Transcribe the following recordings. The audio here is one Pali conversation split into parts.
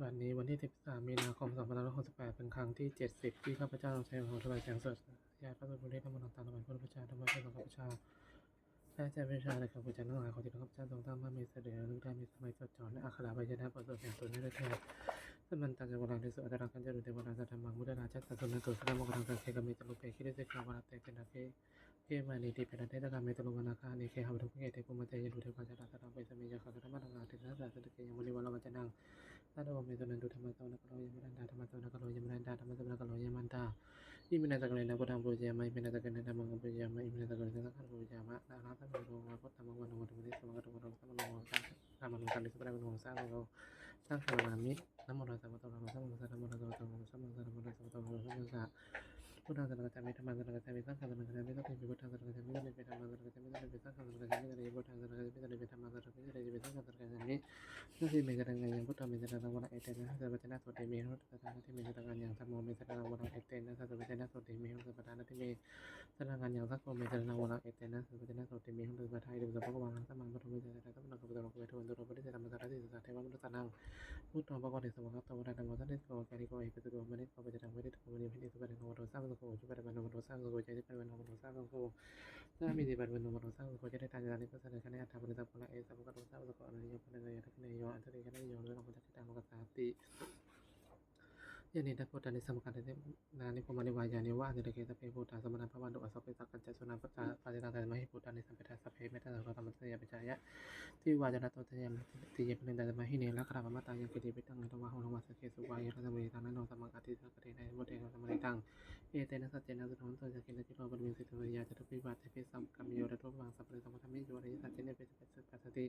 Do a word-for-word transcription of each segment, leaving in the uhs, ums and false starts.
บัดนี้วันที่ สิบสาม มีนาคม สองพันห้าร้อยหกสิบแปด เป็นครั้งที่ เจ็ดสิบ ที่ข้าพเจ้าใช้ของถวายเสียงสวดสาธยายพระสูตรมนต์เทศน์ มนต์ต่างๆ ถวายพระพุทธเจ้า ธรรมเทศน์ ของข้าพเจ้า และจะวิชาในคำของอาจารย์ทั้งหลาย ขอที่ข้าพเจ้าทรงตั้งมั่นมีสติระลึกได้ มีสมาธิจดจ่อในอักขระพยัญชนะบทสวดอย่างต่อเนื่องด้วยเถิด Samantā cakkavāḷesu atrāgacchantu devatā, saddhammaṃ munirājassa suṇantu saggamokkhadaṃ. Sagge kāme ca rūpe girisikharataṭe cantalikkhe vimāne, dīpe raṭṭhe ca gāme taruvanagahane gehavatthumhi khette, bhummā cāyantu devā jalathalavisame yakkhagandhabbanāgā, tiṭṭhantā santike yaṃ munivaravacanaṃ sādhavo me suṇantu. Dhammassavanakālo ayam bhadantā, dhammassavanakālo ayam bhadantā, dhammassavanakālo ayam bhadantā. Iminā sakkārena buddhaṃ pūjayāma, iminā sakkārena dhammaṃ pūjayāma, iminā sakkārena saṅghaṃ pūjayāma. Arahaṃ sammāsambuddho bhagavā, buddhaṃ bhagavantaṃ abhivādemi. Svākkhāto bhagavatā dhammo, dhammaṃ namassāmi. Supaṭipanno bhagavato sāvakasaṅgho, saṅghaṃ namāmi. Namo tassa bhagavato arahato sammāsambuddhassa, namo tassa bhagavato arahato sammāsambuddhassa, namo tassa bhagavato arahato sammāsambuddhassa. Buddhaṃ saraṇaṃ gacchāmi, dhammaṃ saraṇaṃ gacchāmi, dutiyampi buddhaṃ saraṇaṃ gacchāmi, dutiyampi dhammaṃ saraṇaṃ gacchāmi, dutiyampi saṅghaṃ saraṇaṃ gacchāmi, dutiyampi buddhaṃ saraṇaṃ gacchāmi, dutiyampi dhammaṃ saraṇaṃ gacchāmi, dutiyampi saṅghaṃ saraṇaṃ gacchāmi. Natthi me saraṇaṃ aññaṃ, buddho me saraṇaṃ varaṃ, etena saccavajjena sotthi me hotu sabbadā. Natthi me saraṇaṃ aññaṃ, dhammo me saraṇaṃ varaṃ, etena saccavajjena sotthi me hotu sabbadā. Natthi me saraṇaṃ aññaṃ, saṅgho me saraṇaṃ varaṃ, etena saccavajjena sotthi me hotu sabbadā. Itipi so bhagavā arahaṃ sammāsambuddho vijjācaraṇasampanno sugato lokavidū anuttaro purisadammasārathi satthā devamanussānaṃ buddho bhagavāti. Svākkhāto bhagavatā dhammo sandiṭṭhiko akāliko ehipassiko opanayiko paccattaṃ veditabbo viññūhīti. Supaṭipanno bhagavato sāvakasaṅgho, ujupaṭipanno bhagavato sāvakasaṅgho, ñāyapaṭipanno bhagavato sāvakasaṅgho, sāmīcipaṭipanno bhagavato sāvakasaṅgho, yadidaṃ cattāri purisayugāni aṭṭha purisapuggalā, esa bhagavato sāvakasaṅgho, āhuneyyo pāhuneyyo dakkhiṇeyyo añjalikaraṇīyo anuttaraṃ puññakkhettaṃ lokassāti. Yānīdha bhūtāni samāgatāni bhummāni vā yāni va antalikkhe, sabbe bhūtā sumanā bhavantu athopi sakkacca suṇantu bhāsitaṃ. Tasmā hi bhūtā nisāmetha sabbe mettaṃ karotha ādarena sammajjhāya. Divā ca ratto ca yaṃ vattehi, diye ture ca gambhīre, nāgaṃ āghaṃ pamātā yaṃ kiñci vittaṃ idha vā huraṃ vā saggesu vā yaṃ rakkhaṃ bandhamatthu, taṃ nāṇhito sammā ādi sacchena, buddhe kataṃ sammādiṭṭhaṃ. Etena saccena suvatthi hotu. Yā khinna ṭhiro brahmā sitā, yā catūhi vātebhi saṅkampiyo, tato pabbajjato paṭhaviṃ sabbaṃ paṭhaviṃ yo, ariyasaccāna veditabbo viññūhīti.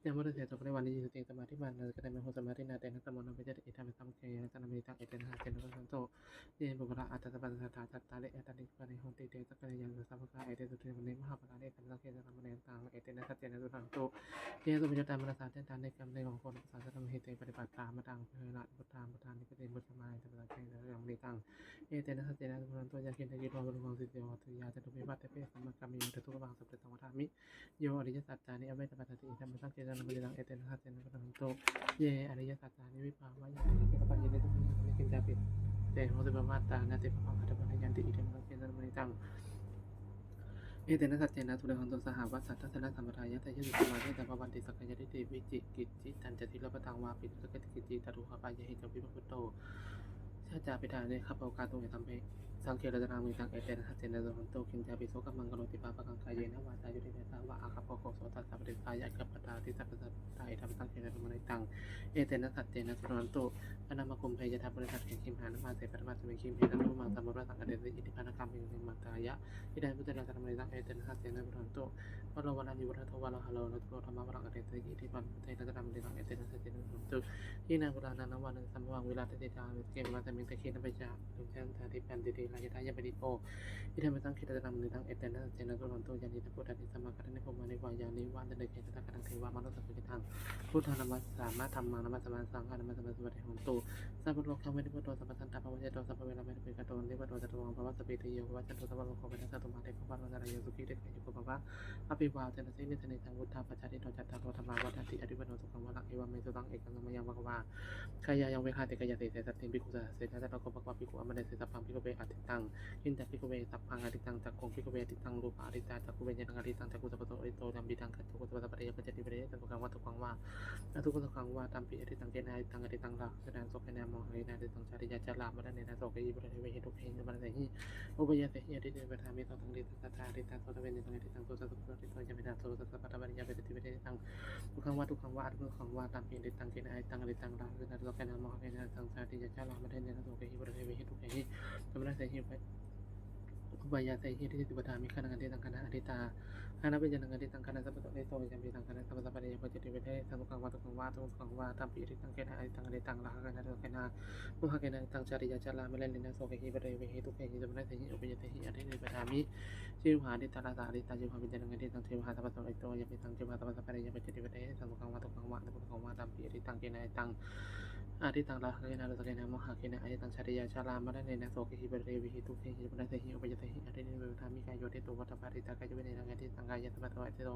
Yaṃ buddhaseṭṭho parivaṇṇayī suciṃ, samādhimānena dakkhitāyamhi, samaṇānaṃ taṃ tesaṃ vaḍḍhānaṃ pajānāti, idampi saṅghe ratanaṃ paṇītaṃ, etena saccena suvatthi hotu. Ye puggalā aṭṭha sataṃ pasaṭṭhā, cattāri etāni yugāni honti, te sataṃ aṭṭhāyā sabbadassaketu, āyudo cetaṃ vāsavo ye mahābala, etena saccena suvatthi hotu. Etena saccena suvatthi hotu. Ye suppayuttā manasā daḷhena, nikkāmino gotamasāsanamhi, te pattipattā amataṃ vigayha, buddhaṃ buddhāni paṭibujjhāma, idampi saṅghe ratanaṃ paṇītaṃ, etena saccena suvatthi hotu. Yā khinna ṭhiro brahmā sitā, yā catūhi vātebhi saṅkampiyo, tato pabbajjato paṭhaviṃ sabbaṃ paṭhaviṃ yo, ariyasaccāni avedita bhadati, idampi saṅghe ratanaṃ paṇītaṃ, etena saccena suvatthi hotu. Ye ariyasaccāni vibhāvayanti, sabbe pāpā ye te samudayāni, kiñcāpi te honti bhūmā mārā nātimaññeyyanti, idampi saṅghe ratanaṃ paṇītaṃ, etena saccena suvatthi hotu. Sahāvassa dassanasampadāya, dasañca samādhipaññāya, bhavanti sakkāyadiṭṭhi vicikicchitañca, sīlabbataṃ vāpi yaṃ kiñci, tathūpapāyehi ca vippamutto, saccakicchitaṃ pāturakkhitvā, etena saccena suvatthi hotu. Saṅghe ratanaṃ paṇītaṃ, etena saccena suvatthi hotu. Kiñcāpi so kammaṃ karoti pāpakaṃ, kāyena vācāyuda cetasā vā, akāyikā vo dosā, taṃ paṭicchadāya uppajjati sabbasampadā, idampi saṅghe ratanaṃ paṇītaṃ, etena saccena suvatthi hotu. Anāmā kumbhe yathā pahutatthe, gimhānamāse paṭhamasmiṃ gimhe, tathūpamaṃ sampāpuṇeyyāma, saṅghamhi paṭipakkhamhi, nāmanvayena idampi saṅghe ratanaṃ paṇītaṃ, etena saccena suvatthi hotu. Paro varaṃ vipuriso varaṃ, haro nāturo dhammavaraṃ, ahesaṃ kiñci vā, viññū te ratanaṃ paṇītaṃ, etena saccena suvatthi hotu. Khīṇaṃ purāṇaṃ navā navaṃ, navāparo nānvāsi, yāvataniccā paridevanti, khīṇabījā anukkhampitassaṃ, dīpavīpo nivātīti, idampi saṅghe ratanaṃ paṇītaṃ, etena saccena suvatthi hotu. Yānīdha bhūtāni samāgatāni, bhummāni vā yāni va antalikkhe, sataṃ ākasaṃ devamanussapūjitaṃ, buddhaṃ namassāma, dhammaṃ namassāma, saṅghaṃ namassāma, suvatthi hotu. Sabbarogavinimutto, sabbasantāpavajjito, sabbaveramatikkanto, nibbuto ca tuvaṃ bhava. Sabbītiyo vivajjantu, sabbarogo vinassatu, mā te bhavatvantarāyo, sukhī dīghāyuko bhava. Abhivādanasīlissa niccaṃ vuḍḍhāpacāyino, cattāro dhammā vaḍḍhanti, āyu vaṇṇo sukhaṃ balaṃ. Evaṃ me sutaṃ. Ekaṃ samayaṃ bhagavā gayāyaṃ viharati gayāsīse saddhiṃ bhikkhusahassena. Tatra kho bhagavā bhikkhū āmantesi. Sabbaṃ bhikkhave ādittaṃ. Kiñca bhikkhave sabbaṃ ādittaṃ. Cakkhuṃ bhikkhave ādittaṃ, rūpā ādittā, cakkhuviññāṇaṃ ādittaṃ, cakkhusamphasso āditto, idampi taṃ catto samuppādo paṭipaccayati, viññāṇañca sukhaṃ va dukkhaṃ va, adukkhamasukhaṃ va. Tampi ādittaṃ. Kena ādittaṃ. Ādittaṃ rāgena, dosena, mohena ādittaṃ, jātiyā jarāmaraṇena sokehi paridevehi dukkhehi domanassehi upāyāsehi ādinīva vadāmi. Sotaṃ ādittaṃ, saddaṃ ādittaṃ, sotaviññāṇaṃ ādittaṃ, sotasamphasso āditto, idampi taṃ sotasamphassaparidevehi paccatteti, viññāṇañca sukhaṃ va dukkhaṃ va, adukkhamasukhaṃ va. Tampi ādittaṃ. Kena ādittaṃ. Ādittaṃ rāgena, dosena, mohena ādittaṃ, jātiyā jarāmaraṇena sokehi paridevehi dukkhehi domanassehi upāyāsehi ādinīva vadāmi. Ghānaṃ ādittaṃ, ghānā ādittā, ghānaviññāṇaṃ ādittaṃ, ghānasamphasso āditto, idampi taṃ ghānasamphassaparidevehi paccatteti, viññāṇañca sukhaṃ va dukkhaṃ va, adukkhamasukhaṃ va. Tampi ādittaṃ. Kena ādittaṃ. Ādittaṃ rāgena, dosena, mohena ādittaṃ, jātiyā jarāmaraṇena sokehi paridevehi dukkhehi domanassehi upāyāsehi ādinīva vadāmi. Jivhā ādittā, rasā ādittā, jivhāviññāṇaṃ ādittaṃ, jivhāsamphasso āditto, idampi taṃ jivhāsamphassaparidevehi paccatteti, viññāṇañca sukhaṃ va dukkhaṃ va, adukkhamasukhaṃ va. Tampi ādittaṃ. Kena ādittaṃ. Ādittaṃ rāgena, dosena, mohena ādittaṃ, jātiyā jarāmaraṇena sokehi paridevehi dukkhehi domanassehi upāyāsehi ādinīva vadāmi. Kāyo āditto, ādittā, rasā ādittā, kāyaviññāṇaṃ ādittaṃ, kāyasamphasso āditto,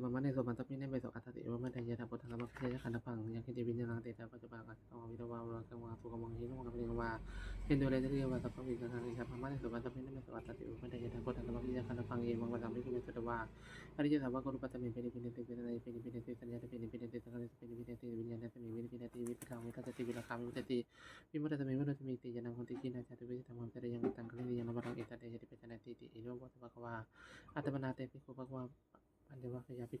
brahmāṇesu pandabbhi nāmesu attāti. Evaṃ bhanteti yathābhūtaṃ sabbaṃ paṭicca saṅkhāraṃ. Yaṅkiñci viññāṇaṃ tesaṃ pañcapakāraṃ asaṅkhato vā vītarvā manorakkhutvā vā sūkhumaṃ hinasāmaṃ gandhabbānaṃ vā gandhabbānaṃ vā brahmāṇesu pandabbhi nāmesu attāti. Evaṃ bhanteti yathābhūtaṃ sabbaṃ paṭicca saṅkhāraṃ. Evaṃ passaṃ abhikkāmi sutvā ariyaṃ sāvakaṃ rūpasmiṃpi nibbindati, vedanāyapi nibbindati, saññāyapi nibbindati, saṅkhāresupi nibbindati, viññāṇasmiṃpi nibbindati, virattā vimuttati, virāgā vimuttati, vimuttasmiṃ vimuttasmiṃ ti ñāṇaṃ hoti. Khīṇā jāti, vusitaṃ brahmacariyaṃ, kataṃ karaṇīyaṃ, nāparaṃ itthattāyāti pajānātīti. Evaṃ bhūtvā bhagavā. Attānā te bhikkhū bhagavato pañcavaggiyaṃ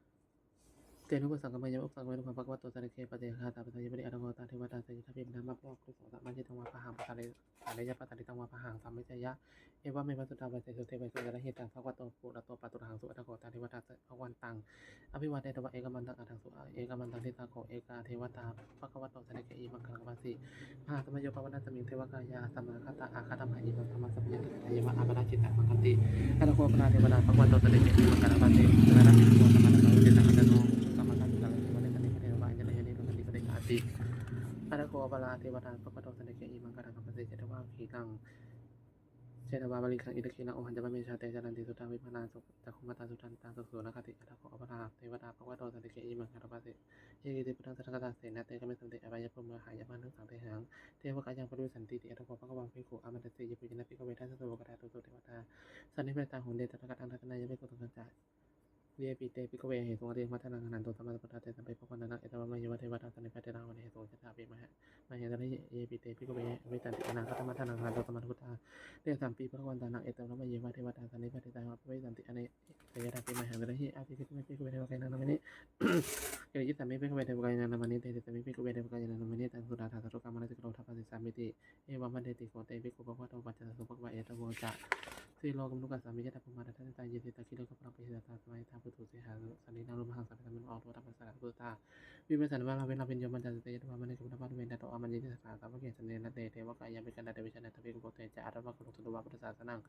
Tenupasaṅkameyyāma upasaṅkameyyāma bhagavato santike paccekagāthā. Bhadanteti athakavātā devatā seyyathāpi nāma balavā puriso sammiñjitaṃ vā bāhaṃ pasāreyya pasāreyya pasāritaṃ vā bāhaṃ sammiñjeyya, evameva suddhāvāsesu devesu antarahitā bhagavato purato pāturahaṃsu. Athakavātā devatā bhagavantaṃ abhivādetvā ekamantaṃ aṭṭhaṃsu. Ekamantaṃ ṭhitā kho ekā devatā bhagavato santike imaṃ gāthaṃ abhāsi: Mahāsamayo pavanasmiṃ, devakāyā samāgatā; āgatamha imaṃ dhammasamayaṃ, dakkhitāyeva aparājitapakkhitāti. Atha kho aparā devatā bhagavato santike imaṃ gāthaṃ abhāsi: Sāvakā bhikkhavo samādahaṃsu, te ca āgatāno sukamākā; duṭṭhavacanaṃ bhikkhave, santike bhaddekarattā, āyasmanto bhikkhave bhadantā ca āti. Atha kho aparā devatā bhagavato santike imaṃ gāthaṃ abhāsi: Chetvā vīlaṃ chetvā vīriṃ indakhīlaṃ, ohaccamanejā; te caranti suddhā vimalā, cakkhumatā sudantā susunāgāti. Atha kho aparā devatā bhagavato santike imaṃ gāthaṃ abhāsi: Ye keci buddhaṃ saraṇaṃ gatāse, na te gamissanti apāyabhūmiṃ; pahāya mānusaṃ dehaṃ, devakāyaṃ paripūressantīti. Atha kho bhagavā bhikkhū āmantesi: Yebhuyyena bhikkhave dasasu uppādānachedasakaṃsu devakāyā sannipatitā honti tathāgataṃ dassanāya bhikkhusaṅghañca. Yepi te bhikkhave ahesuṃ atītamaddhānaṃ arahanto sammāsambuddhā, tesampi bhagavantānaṃ etaparamāyeva devatā sannipatitā honti ahesuṃ, yatha bhima mahāsamuddro. Yepi te bhikkhave atītamaddhānaṃ arahanto sammāsambuddhā, tesampi bhagavantānaṃ etaparamāyeva devatā sannipatitā bhavissanti, yatha bhima mahāsamuddro. Aṭṭhāsi cattāri bhikkhave devakāyānaṃ nāmāni. Kittayissāmi bhikkhave devakāyānaṃ nāmāni. Tetisāmi bhikkhave devakāyānaṃ nāmāni. Taṃ suṇātha sādhukaṃ manasikarotha bhāsissāmīti. Evaṃ bhanteti kho te bhikkhū bhagavato paccassosuṃ. Bhagavā etadavoca: Silokamanukassāmi, yattha bhummā tadāgatāni; ye sitā girigabbharaṃ, pahitattā samāhitā; puthū sīhāva sallīnā, lomahaṃsābhisambhuno; odātamanasā suddhā, vippasannamanāvilā. Bhiyyo pañcasate ñatvā, mānake sāvake sahe; tato āmantayi satthā, sāvake sāsane rate. Devakāyā abhikkantā, te vijānātha bhikkhavo; te ca ātappamakaruṃ, sutvā buddhassa sāsanaṃ.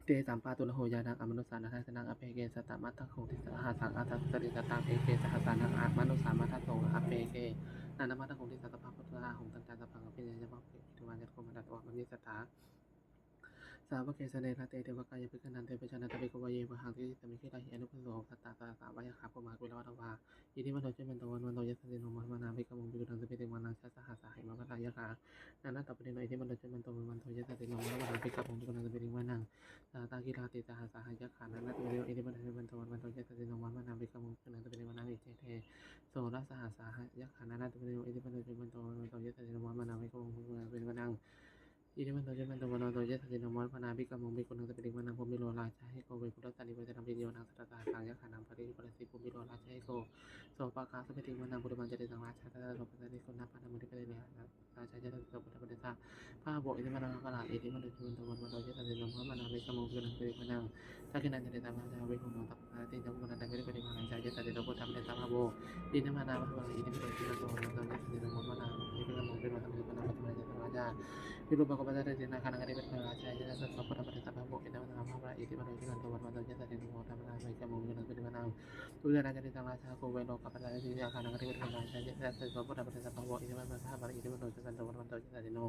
Tesampāturahu ñāṇaṃ, amanussāna dassanaṃ. Appeke satamaddakkhuṃ, disā sahassānaṃ atha sattariṃ. Sataṃ eke sahassānaṃ, amanussānamaddasuṃ; appeke nānāmaddakkhuṃ, disā sabbā phuṭā ahuṃ. Tañca sabbaṃ abhiññāya, vavakkhitvāna cakkhumā; tato āmantayi satthā, sāvake sāsane rate. Devakāyā abhikkantā, te vijānātha bhikkhavo; ye vohaṃ kittayissāmi, girāhi anupubbaso. Sattasahassā va yakkhā, bhummā kāpilavatthavā; iddhimanto jutimanto, vaṇṇavanto yasassino; modamānā abhikkāmuṃ, bhikkhūnaṃ samitiṃ vanaṃ. Chasahassā hemavatā, yakkhā nānattavaṇṇino; iddhimanto jutimanto, vaṇṇavanto yasassino; modamānā abhikkāmuṃ, bhikkhūnaṃ samitiṃ vanaṃ. Sātāgirā tisahassā, yakkhā nānattavaṇṇino; iddhimanto jutimanto, vaṇṇavanto yasassino; modamānā abhikkāmuṃ, bhikkhūnaṃ samitiṃ vanaṃ. Iccete soḷasasahassā, yakkhā nānattavaṇṇino; iddhimanto jutimanto, vaṇṇavanto yasassino; modamānā abhikkāmuṃ, bhikkhūnaṃ samitiṃ vanaṃ. Iddhimanto jutimanto, vaṇṇavanto yasassino; modamānā abhikkāmuṃ, bhikkhūnaṃ samitiṃ vanaṃ. Bhūmiṃ ro rājagahiko, vepullassa nivesanaṃ; bhiyyo naṃ satasahassaṃ, yakkhānaṃ payirupāsati. Bhūmiṃ ro rājagahiko, sopāga samitiṃ vanaṃ. Purimañca disaṃ rājā, dhataraṭṭho pasāsati; gandhabbānaṃ pahitattā, mahārājā yasassi so. Puttāpi tassa bahavo, indanāmā mahabbalā; iddhimanto jutimanto, vaṇṇavanto yasassino; modamānā abhikkāmuṃ, bhikkhūnaṃ samitiṃ vanaṃ. Dakkhiṇañca disaṃ rājā, virūḷho tappasāsati; dānaṃ dadanātha mahārājā, yasassi so. Puttāpi tassa bahavo, indanāmā mahabbalā; iddhimanto jutimanto, vaṇṇavanto yasassino; modamānā abhikkāmuṃ, bhikkhūnaṃ samitiṃ vanaṃ. Pacchimañca disaṃ rājā, virūpakkho pasāsati; nāgānaṃ adhipati mahārājā, yasassi so. Puttāpi tassa bahavo, indanāmā mahabbalā; iddhimanto jutimanto, vaṇṇavanto yasassino; modamānā abhikkāmuṃ, bhikkhūnaṃ samitiṃ vanaṃ. Uttarañca disaṃ rājā, kuvero tappasāsati; yakkhānaṃ adhipati mahārājā, yasassi so. Puttāpi tassa bahavo, indanāmā mahabbalā; iddhimanto jutimanto, vaṇṇavanto yasassino;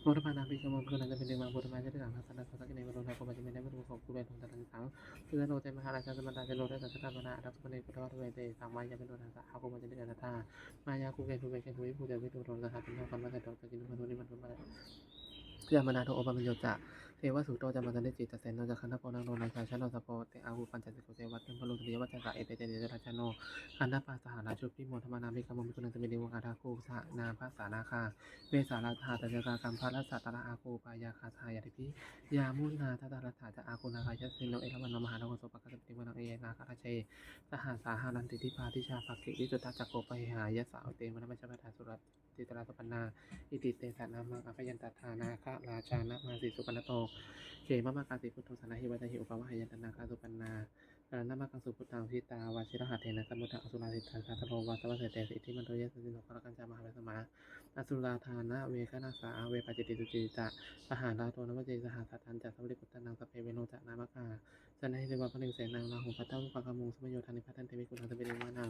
modamānā abhikkāmuṃ, bhikkhūnaṃ samitiṃ vanaṃ. Pacchimañca disaṃ rājā, dakkhiṇe virūḷhako; pacchime varuṇṇaṃ, kuvero uttaraṃ disaṃ. Cattāro te mahārājā, samantā caturo disā; daddallamānā aṭṭhaṃsu, vane taruvanagahane. Tesaṃ māyāvino dāsā, āgū vañcanikā saṭhā; māyā kuṭeṇḍu veṭeṇḍu, viṭū ca viṭuṭo saha. Puṇṇo kāmaseṭṭho ca, kinnughaṇḍu nighaṇḍu ca; yāmā dādo opamañño ca, devasūto ca mātali. Cittaseno ca gandhabbo, naḷo rājā janosabho; te āgū pañcasikho ceva, timbarū suriyavacchasā. Ete caññe ca rājāno, gandhabbā saha rājubhi; modamānā abhikkāmuṃ, bhikkhūnaṃ samitiṃ vanaṃ. Athāgū nābhasā nāgā, vesālā saha tacchakā; kambalassatarā āgū, pāyāgā saha ñātibhi. Yāmunā dhataraṭṭhā ca, āgū nāgā yasassino; erāvaṇo mahānāgo, sopāga samitiṃ vanaṃ. Ye nāgarāje sahasā haranti, dibbā dijā pakkhi visuddhacakkhū; pahīnā yasasā te, vanamajjhapattā suratī ca rājasupaṇṇā. Iti tesa nāmaṃ. Abhayantadā nāgarājānamāsi, supaṇṇato khemamakāsi buddho; saṇhāhi vācāhi upavhayantā, nāgā supaṇṇā saraṇamakaṃsu buddhaṃ. Jitā vajirahatthena, samuddaṃ asurā sitā; satañca balessu sataveyyāsū, iddhimanto yasassino. Kālakañjā mahābhismā, asurā dānaveghasā; vepacitti sucitti ca, pahārādo namucī saha. Satañca baliputtānaṃ, sabbe verocanāmakā; sannayhitvā baliṃ senaṃ, rāhubhaddamupāgamuṃ. Samayodāni bhaddante, bhikkhūnaṃ samitiṃ vanaṃ.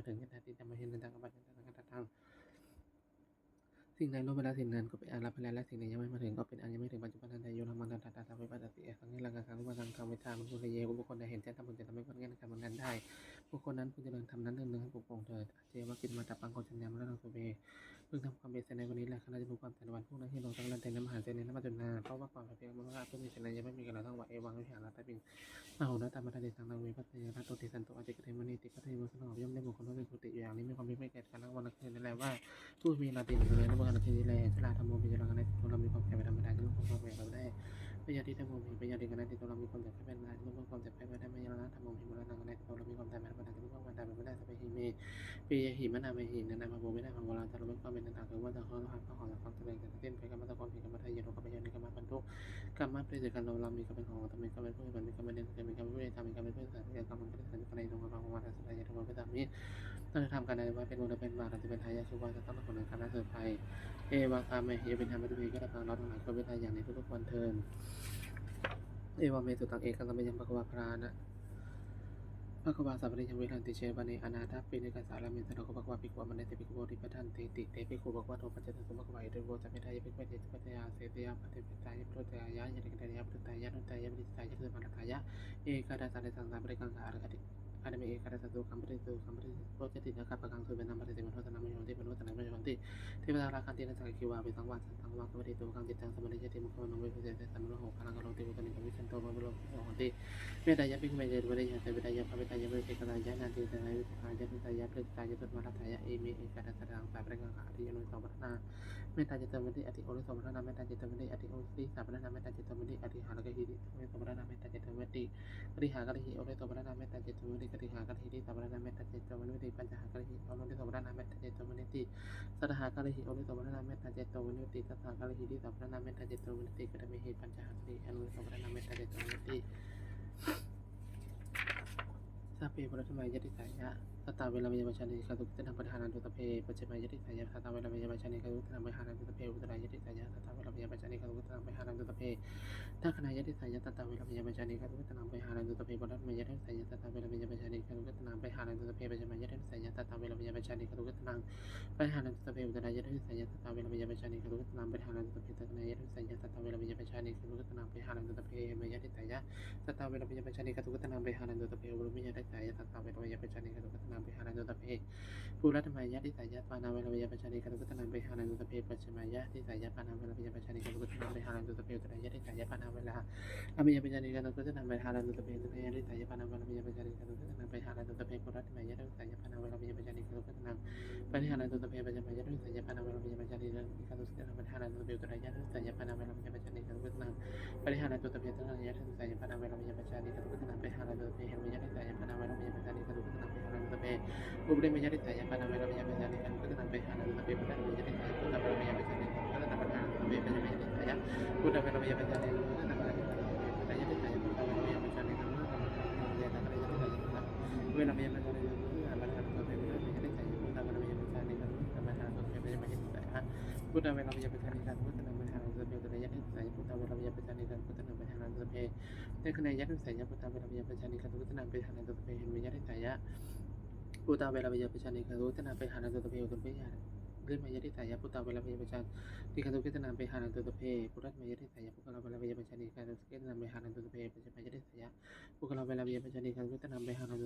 มาถึง yatha atītaṃ pahīnantaṃ appattañca anatāgataṃ สิ่งใดล่วงไปแล้วสิ่งนั้นก็เป็นอันละไปแล้ว และสิ่งใดยังไม่มาถึงก็เป็นอันยังไม่ถึง ปัจจุปปะนนันตายุ ธัมมัง ทัฏฐะ taṃ vipassati. Asaṃhiraṃ aggaṃ vimānaṃ taṃ viddhā manubrūhaye. บุคคลใดเห็นแจ้งธรรม พึงจะทำให้พ้นเงื่อนไขมารนั้นได้ บุคคลนั้นพึงเจริญธรรมนั้นเนืองๆ ให้ปรุโภคเถิด Ajjeva kiccamātappaṃ ko jaññā maraṇā sūpaye. พึงทำความเพียรเสียในวันนี้แล ครั้นเราจะรู้ความตายในวันพรุ่งนี้ Hīno taṃ karontedha mahāsenena maccunā. เพราะว่าความผัดเพี้ยนของมหาราชผู้มีเสนาใหญ่ย่อมไม่มีแก่เราทั้งหมด Evaṃ vihāraṃ อันนี้เป็น Mahottamaṃ adesānaṃ vipatthajānā hottati santo ācikkhate bhavanti. ที่พระเทวีสงบย่อมได้มงคลด้วยเป็นปกติอยู่อย่างนี้ มีความเพียรไม่แก่กล้าทั้งวันทั้งคืนนั่นแหละว่า ผู้มีราตรีหนึ่งเจริญด้วยมงคลในที่นี้แล Jarādhammomhi jaraṃ karonti, ทุกข์เรามีความแก่เป็นธรรมดา จะล่วงพ้นความแก่ไปได้ Byādhidhammomhi byādhiṃ karonti, ทุกข์เรามีความเจ็บไข้เป็นธรรมดา จะล่วงพ้นความเจ็บไข้ไปได้ Maraṇadhammomhi maraṇaṃ karonti, ทุกข์เรามีความตายเป็นธรรมดา จะล่วงพ้นความตายไปได้ Sabbehi me piyehi manāpehi, nānābhāvo vinābhāvo, rājā เราเป็นความเป็นต่างๆ คือว่าจะขอเราหาข้าวของจากความเจริญแก่ทั้งสิ้น เป็นกรรมะทุกคน เป็นกรรมะทายโย กรรมะปัญโย กรรมะปันธุ กรรมะปริจจการ เรามีกรรมเป็นของเรา มีกรรมเป็นผู้มีผล มีกรรมเป็นเรื่องเกิด มีกรรมเป็นผู้ติดตาม มีกรรมเป็นผู้สถานที่ กรรมเป็นผู้สถานที่ กรรมในดวงเรา ภาวนา สัจจายะ ธรรมะ เวสามิ เราจะทำการในว่าเป็นบุญหรือเป็นบาป เราจะเป็นทายาทคือว่าจะต้องรับผลแห่งกรรมนั้นสืบไป Evaṃ amhehi abhiṇhaṃ paṭivedhaṃ เราทั้งหลายควรเป็นทายาทในทุกๆวันเทอญ Evaṃ me sutaṃ ekaṃ samayaṃ bhagavā bārāṇa Bhagavā sāvatthiyaṃ viharati jetavane anāthapiṇḍikassa ārāme. Tatra kho bhagavā bhikkhū āmantesi bhikkhū bhagavato bhāsitaṃ ācikkhate. Bhikkhū bhagavato paccassosuṃ. Bhagavā etadavoca: Idaṃ me yajjapateyya bhante, vitteyya bhante, vitteyya bhante, vitteyya yāciteyya, vitteyya pattuttāya, anuttaraṃ vitteyya, catummahārājāya, ekādasānisaṃsā paṭikkama. Adāme ekādasāni sukkhaṃ paṭissajuṃ, sukkhaṃ paṭissajuṃ, bhojati nakkhattaṃ, pagaṃsu, mettaṃ bhāseti, mano sammāpajānāti, mano sammāpajānāti, devatā rakkhanti, nakkhattarakkhī vā, appaṭividaṃ vā asaṅkhattaṃ vā, kappati dukkhaṃ, cittaṃ samādhiyati, mukhavaṇṇo vippasīdati, asammūḷho kālaṃ karoti, uttariṃ paṭhaviṃ yanto, pāpū naro vipasīdati. Mettā yā bhikkhū me yajjapateyya bhante, vitteyya bhante, vitteyya bhante, vitteyya pattuttāya, anuttaraṃ vitteyya, catummahārājāya, ekādasānisaṃsā paṭikkama. Adāme ekādasānisaṃsā paṭikkama. Ādi anussāvanaṃ. Mettācetovimutti, ādi oresavanānaṃ. Mettācetovimutti, ādi orisavanaṃ. Mettācetovimutti, ādi hāragāhi oresavanānaṃ. Mettācetovimutti, katihāragāhi oresavanānaṃ. Mettācetovimutti, katihāragāhi orisavanaṃ. Mettācetovimutti, pañcahāragāhi oresavanānaṃ. Mettācetovimutti, sattahāragāhi oresavanānaṃ. Mettācetovimutti, dasahāragāhi oresavanānaṃ. Mettācetovimutti, katamāhi pañcahāragāhi oresavanānaṃ. Mettācetovimutti, sabbe puratthimāya disāya sattā averā abyāpajjhā anīghā sukhī attānaṃ pariharantu. Sabbe pacchimāya disāya sattā averā abyāpajjhā anīghā sukhī attānaṃ pariharantu. Sabbe uttarāya disāya sattā averā abyāpajjhā anīghā sukhī attānaṃ pariharantu. Sabbe dakkhiṇāya disāya sattā averā abyāpajjhā anīghā sukhī attānaṃ pariharantu. Sabbe puratthimāya disāya sattā averā abyāpajjhā anīghā sukhī attānaṃ pariharantu. Sabbe pacchimāya disāya sattā averā abyāpajjhā anīghā sukhī attānaṃ pariharantu. Sabbe uttarāya disāya sattā averā abyāpajjhā anīghā sukhī attānaṃ pariharantu. Sabbe dakkhiṇāya disāya sattā averā abyāpajjhā anīghā sukhī attānaṃ pariharantu. Sabbe heṭṭhimāya disāya sattā averā abyāpajjhā anīghā sukhī attānaṃ pariharantu. Sabbe uparimāya disāya sattā averā abyāpajjhā anīghā sukhī attānaṃ pariharantu. Sabbe puratthimāya disāya sattā averā abyāpajjhā anīghā sukhī attānaṃ pariharantu. Sabbe pacchimāya disāya sattā averā abyāpajjhā anīghā sukhī attānaṃ pariharantu. Sabbe uttarāya disāya sattā averā abyāpajjhā anīghā sukhī attānaṃ pariharantu. Sabbe dakkhiṇāya disāya sattā averā abyāpajjhā anīghā sukhī attānaṃ pariharantu. Sabbe puratthimāya disāya sattā averā abyāpajjhā anīghā sukhī attānaṃ pariharantu. Sabbe pacchimāya disāya sattā averā abyāpajjhā anīghā sukhī attānaṃ pariharantu. Sabbe uttarāya disāya sattā averā abyāpajjhā anīghā sukhī attānaṃ pariharantu. Sabbe dakkhiṇāya disāya sattā averā abyāpajjhā anīghā sukhī attānaṃ pariharantu. Sabbe heṭṭhimāya disāya sattā averā abyāpajjhā anīghā sukhī attānaṃ pariharantu. Sabbe uparimāya disāya sattā averā abyāpajjhā anīghā sukhī attānaṃ pariharantu. Sabbe puratthimāya disāya sattā averā abyāpajjhā anīghā sukhī attānaṃ pariharantu. Sabbe pacchimāya disāya sattā averā abyāpajjhā anīghā sukhī attānaṃ pariharantu. Sabbe uttarāya disāya sattā averā abyāpajjhā anīghā sukhī attānaṃ pariharantu. Sabbe dakkhiṇāya disāya sattā averā abyāpajjhā anīghā sukhī attānaṃ pariharantu. Sabbe puratthimāya disāya sattā averā abyāpajjhā anīghā sukhī attānaṃ pariharantu. Sabbe pacchimāya disāya sattā averā abyāpajjhā anīghā sukhī attānaṃ pariharantu. Sabbe uttarāya disāya sattā averā abyāpajjhā anīghā sukhī attānaṃ pariharantu. Sabbe dakkhiṇāya disāya sattā averā abyāpajjhā anīghā sukhī attānaṃ pariharantu. Sabbe heṭṭhimāya disāya sattā averā abyāpajjhā anīghā sukhī attānaṃ pariharantu. Sabbe uparimāya disāya sattā averā abyāpajjhā anīghā sukhī attānaṃ pariharantu. Sabbe puratthimāya disāya sattā averā abyāpajjhā anīghā sukhī attānaṃ pariharantu.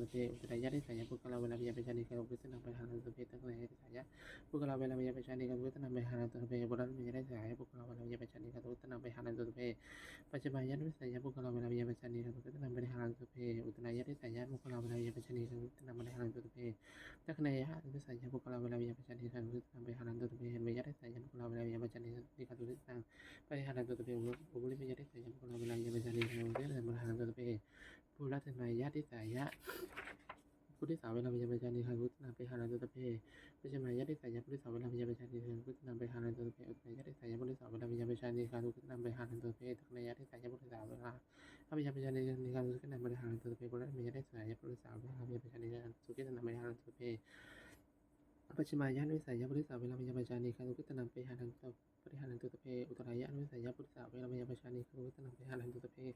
Sabbe puratthimāya disāya sattā averā abyāpajjhā anīghā sukhī attānaṃ pariharantu. Sabbe pacchimāya disāya sattā averā abyāpajjhā anīghā sukhī attānaṃ pariharantu. Sabbe uttarāya disāya sattā averā abyāpajjhā anīghā sukhī attānaṃ pariharantu. Sabbe dakkhiṇāya disāya sattā averā abyāpajjhā anīghā sukhī attānaṃ pariharantu. Sabbe puratthimāya disāya sattā averā abyāpajjhā anīghā sukhī attānaṃ pariharantu. Sabbe pacchimāya disāya sattā averā abyāpajjhā anīghā sukhī attānaṃ pariharantu. Sabbe uttarāya disāya sattā averā abyāpajjhā anīghā sukhī attānaṃ pariharantu. Sabbe dakkhiṇāya disāya sattā averā abyāpajjhā anīghā sukhī attānaṃ pariharantu. Sabbe heṭṭhimāya disāya sattā averā abyāpajjhā anīghā sukhī attānaṃ pariharantu. Sabbe uparimāya disāya sattā averā abyāpajjhā anīghā sukhī attānaṃ pariharantu. Sabbe puratthimāya disāya sattā averā abyāpajjhā anīghā sukhī attānaṃ pariharantu. Sabbe pacchimāya disāya sattā averā abyāpajjhā anīghā sukhī attānaṃ pariharantu. Sabbe uttarāya disāya sattā averā abyāpajjhā anīghā sukhī attānaṃ pariharantu. Sabbe dakkhiṇāya disāya sattā averā abyāpajjhā anīghā sukhī attānaṃ pariharantu. Sabbe puratthimāya disāya sattā averā abyāpajjhā anīghā sukhī attānaṃ pariharantu. Sabbe pacchimāya disāya sattā averā abyāpajjhā anīghā sukhī attānaṃ pariharantu. Pariharantu. Sabbe uttarāya disāya sattā averā abyāpajjhā anīghā sukhī attānaṃ pariharantu. Sabbe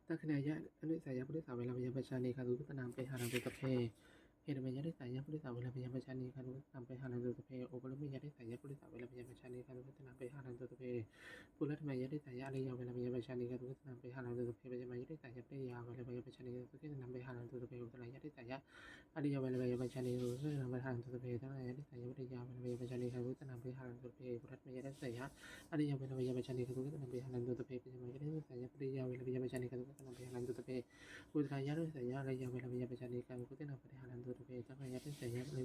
dakkhiṇāya disāya sattā averā abyāpajjhā anīghā sukhī attānaṃ pariharantu. Sabbe heṭṭhimāya disāya sattā averā abyāpajjhā anīghā sukhī attānaṃ pariharantu. Sabbe uparimāya disāya sattā averā abyāpajjhā anīghā sukhī attānaṃ pariharantu. Sabbe puratthimāya disāya sattā averā abyāpajjhā anīghā sukhī attānaṃ pariharantu. Sabbe pacchimāya disāya sattā averā abyāpajjhā anīghā sukhī attānaṃ pariharantu. Sabbe uttarāya disāya sattā averā abyāpajjhā anīghā sukhī attānaṃ pariharantu. Sabbe dakkhiṇāya disāya sattā averā abyāpajjhā anīghā sukhī attānaṃ pariharantu. Sabbe puratthimāya disāya sattā averā abyāpajjhā anīghā sukhī attānaṃ pariharantu. Sabbe pacchimāya disāya sattā averā abyāpajjhā anīghā sukhī attānaṃ pariharantu. Sabbe uttarāya disāya sattā averā abyāpajjhā anīghā sukhī attānaṃ pariharantu. Sabbe dakkhiṇāya disāya sattā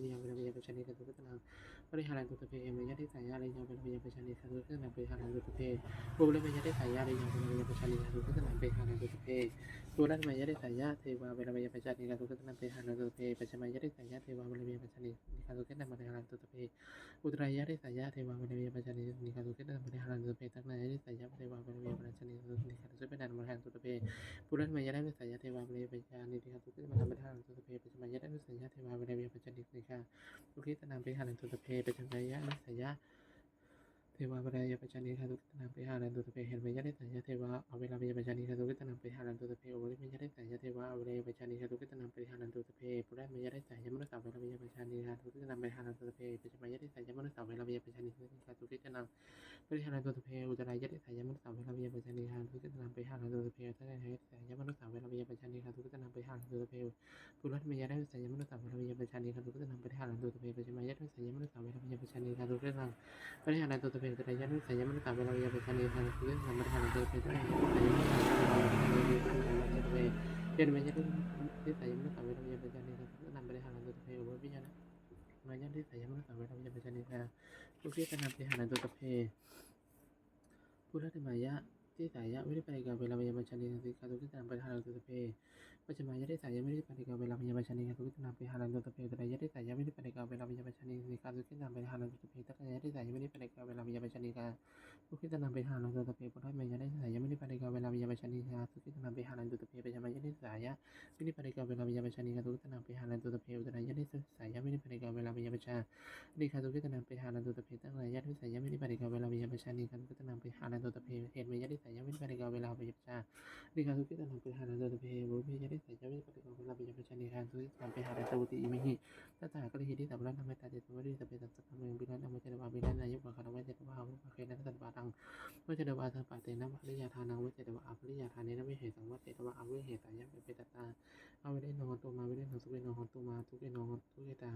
averā abyāpajjhā anīghā sukhī attānaṃ pariharantu. Sabbe heṭṭhimāya disāya sattā averā abyāpajjhā anīghā sukhī attānaṃ pariharantu. Sabbe uparimāya disāya sattā averā abyāpajjhā anīghā sukhī attānaṃ pariharantu. Sabbe puratthimāya disāya sattā averā abyāpajjhā anīghā sukhī attānaṃ pariharantu. Sabbe pacchimāya disāya sattā averā abyāpajjhā anīghā sukhī attānaṃ pariharantu. Sabbe uttarāya disāya sattā averā abyāpajjhā anīghā sukhī attānaṃ pariharantu. Sabbe dakkhiṇāya disāya sattā averā abyāpajjhā anīghā sukhī attānaṃ pariharantu. Sabbe puratthimāya disāya sattā averā abyāpajjhā anīghā sukhī attānaṃ pariharantu. Sabbe pacchimāya disāya sattā averā abyāpajjhā anīghā sukhī attānaṃ pariharantu. Sabbe dakkhiṇāya disāya sattā devā averā abyāpajjhā anīghā sukhī attānaṃ pariharantu. Sabbe khemappāradāstāya devā averā abyāpajjhā anīghā sukhī attānaṃ pariharantu. Sabbe upasamhāya dāstāya devā averā abyāpajjhā anīghā sukhī attānaṃ pariharantu. Sabbe pūrentu nisrabhū nisabbaṃ averā abyāpajjhā anīghā sukhī attānaṃ pariharantu. Sabbe pañjāmarā nisrabhū nisabbaṃ averā abyāpajjhā anīghā sukhī attānaṃ pariharantu. Sabbe uttarāya nisrabhū nisabbaṃ averā abyāpajjhā anīghā sukhī attānaṃ pariharantu. Sabbe upasamhāya nisrabhū nisabbaṃ averā abyāpajjhā anīghā sukhī attānaṃ pariharantu. Sabbe puratthimāya nisrabhū nisabbaṃ averā abyāpajjhā anīghā sukhī attānaṃ pariharantu. Sabbe pacchimāya nisrabhū nisabbaṃ averā abyāpajjhā anīghā sukhī attānaṃ pariharantu. Sabbe uttarāya nisrabhū nisabbaṃ averā abyāpajjhā anīghā sukhī attānaṃ pariharantu. Sabbe dakkhiṇāya nisrabhū nisabbaṃ averā abyāpajjhā anīghā sukhī attānaṃ pariharantu. Sabbe heṭṭhimāya nisrabhū nisabbaṃ averā abyāpajjhā anīghā sukhī attānaṃ pariharantu. Sabbe upasamhāya nisrabhū nisabbaṃ averā abyāpajjhā anīghā sukhī attānaṃ pariharantu. Sabbe puratthimāya nisrabhū nisabbaṃ averā abyāpajjhā anīghā sukhī attānaṃ pariharantu. Sabbe pacchimāya nisrabhū nisabbaṃ averā abyāpajjhā anīghā sukhī attānaṃ pariharantu. Sabbe uttarāya nisrabhū nisabbaṃ averā abyāpajjhā anīghā sukhī attānaṃ pariharantu. Sabbe dakkhiṇāya nisrabhū nisabbaṃ averā abyāpajjhā anīghā sukhī attānaṃ pariharantu. Sabbe heṭṭhimāya nisrabhū nisabbaṃ averā abyāpajjhā anīghā sukhī attānaṃ pariharantu. Sabbe puratthimāya nisrabhū nisabbaṃ averā abyāpajjhā anīghā sukhī attānaṃ pariharantu. Sabbe pacchimāya nisrabhū nisabbaṃ averā abyāpajjhā anīghā sukhī attānaṃ pariharantu. Sabbe heṭṭhimāya nisrabhū nisabbaṃ averā abyāpajjhā anīghā sukhī attānaṃ pariharantu. Sabbe uttarāya nisrabhū nisabbaṃ averā abyāpajjhā anīghā sukhī attānaṃ pariharantu. Sabbe dakkhiṇāya nisrabhū nisabbaṃ averā abyāpajjhā anīghā sukhī attānaṃ pariharantu. Sabbe heṭṭhimāya nisrabhū nisabbaṃ averā abyāpajjhā anīghā sukhī attānaṃ pariharantu. Sabbe pūrentu nisrabhū nisabbaṃ averā abyāpajjhā anīghā sukhī attānaṃ pariharantu. Iti imehi dasahākārehi sīse puratthimāya mettā cetovimutti sabbe satthu satthamāya parittaṃ. Apesaṃ virajaṃ apesaṃ mahāpuggalānaṃ, mayhaṃ bhūmā sakāpatthena dānaṃ datvā dasapaṭipakkhitvā, vañcatvā sabbapāpena pahātā, vajirahatthānaṃ vajjetvā, appaṭihatānaṃ vajjetvā, averino hontu mā verino sukhino hontu mā dukkhino hontu, dukkhitā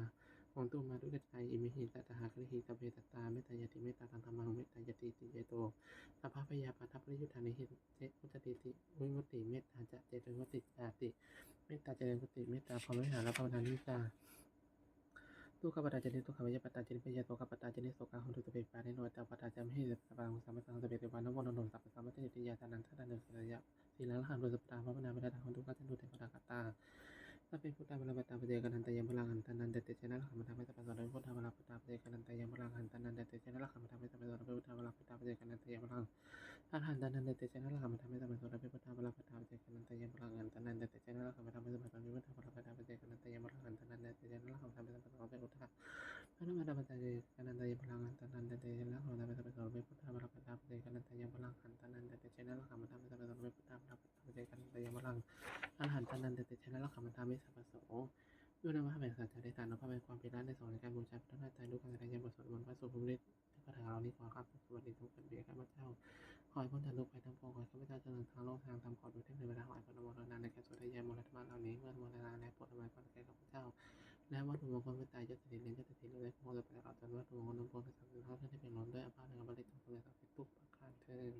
hontu mā dukkhitā. Imehi dasahākārehi sabbe sattā mettāyāti. Mettāyaṃ dhammaṃ mettāyāti. Ceto sabbabhayappattā pariyuṭṭhānehi muccatīti vimutti. Mettā ca ceto vimutti cāti. Mettā ca ceto vimutti. Mettābrahmavihārabhāvanā niṭṭhitā. Dukkhappattā ca niddukkhā bhayappattā ca nibbhayā sokappattā ca nissokā hontu sabbepi pāṇino. Ettāvatā ca amhehi sambhataṃ puññasampadaṃ sabbe devānumodantu sabbasampattisiddhiyā. Dānaṃ dadantu saddhāya sīlaṃ rakkhantu sabbadā bhāvanābhiratā hontu gacchantu devatāgatā. Sabbe buddhā balappattā paccekānañca yaṃ balaṃ arahantānañca tejena rakkhaṃ bandhāmi sabbaso. Sabbe buddhā balappattā paccekānañca yaṃ balaṃ arahantānañca tejena rakkhaṃ bandhāmi sabbaso. Sabbe buddhā balappattā paccekānañca yaṃ balaṃ arahantānañca tejena rakkhaṃ bandhāmi sabbaso. Sabbe buddhā balappattā paccekānañca yaṃ balaṃ arahantānañca tejena rakkhaṃ bandhāmi sabbaso. Sabbe buddhā balappattā paccekānañca yaṃ balaṃ arahantānañca tejena rakkhaṃ bandhāmi sabbaso. Sabbe buddhā balappattā paccekānañca yaṃ balaṃ arahantānañca tejena rakkhaṃ bandhāmi sabbaso. Sabbe buddhā balappattā paccekānañca yaṃ balaṃ arahantānañca tejena rakkhaṃ bandhāmi sabbaso. Sabbe buddhā balappattā paccekānañca yaṃ balaṃ arahantānañca tejena rakkhaṃ bandhāmi sabbaso. Yo nāma bhāvesaṃ sāresaṃ anupāvesaṃ ความเพียรและอานิสงส์ในการบูชาพระรัตนตรัยด้วยการสวดมนต์ไหว้พระสวดมนต์พระสูตร พระคาถาเหล่านี้ ขอความสุขสวัสดีจงเกิดมีแก่ข้าพเจ้า ขอให้พ้นจากทุกข์ภัยทั้งปวง ขอให้ข้าพเจ้าเจริญทางโลกทางธรรม ขออุทิศเทวดาถวายพระอนุโมทนาในการสวดยามมงคลธรรมะเหล่านี้ เมื่ออนุโมทนาแล้วโปรดอำนวยพรแก่ข้าพเจ้า และวัตถุมงคลเมตตายอดเสถียร และยอดเสถียรและพงศธรรมตลอดจนวัตถุมงคลทั้งปวงทั้งสิ้นที่เป็นลมด้วยอาภาธนกำลังผลิตทั้งปวงในสักดิ์สิทธิ์ทุกประการเทอญ